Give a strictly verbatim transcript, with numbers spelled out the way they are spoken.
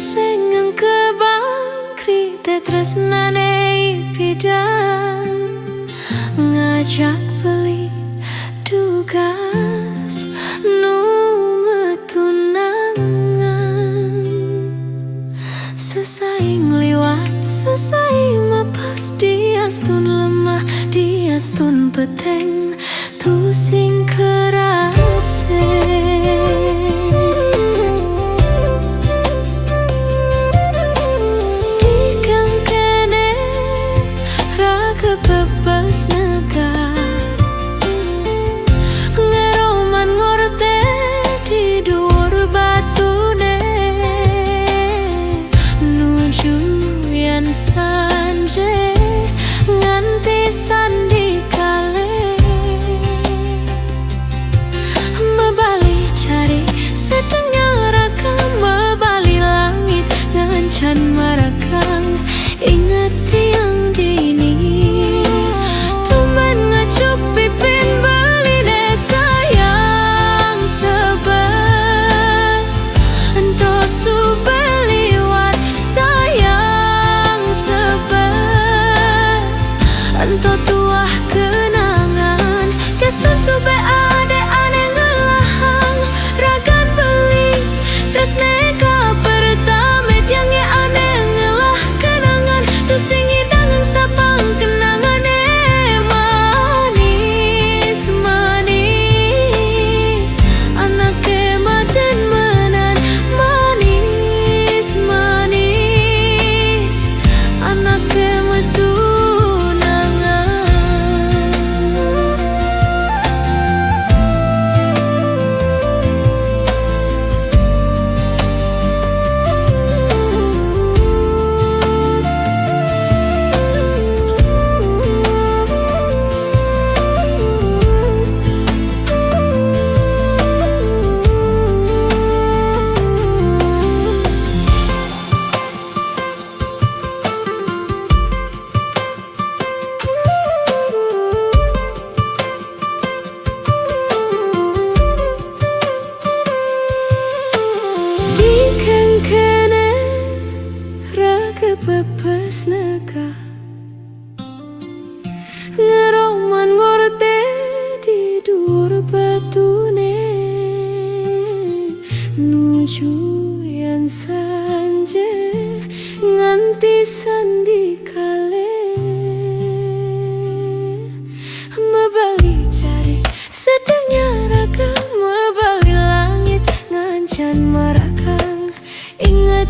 Sing ngkebang krite tresnane pidan, ngajak beli dugas nu metunangan. Sesai ngliwat, sesai mapas, diastun lemah, diastun peteng, tusing kerase. Dikengkene ra kepepes neka, ngeroman ngorte di duur batune, nuju yan sanje nganti sandikale. Mebali jari sedengnya raka, mebali langit ngancan marakang. Inget tiang dini, tumben ngacup pipin beline, sayang sebet ento sube liwat, sayang sebet ento tuah kenangan. Diastun sube ade ane ngelahang, ragan beli tresne ka pertame, tiange ane ngelah kenangan, tusing idang sapang kenangane. Manis, manis, anake maten menan, manis, manis, anake metunangan. Dikengkene ra kepepes neka, ngeroman ngorte di duur batune, nuju yan sanje nganti sandikale. Mebali jari sedengnya raka, mebali langit ngancan marakang. Inget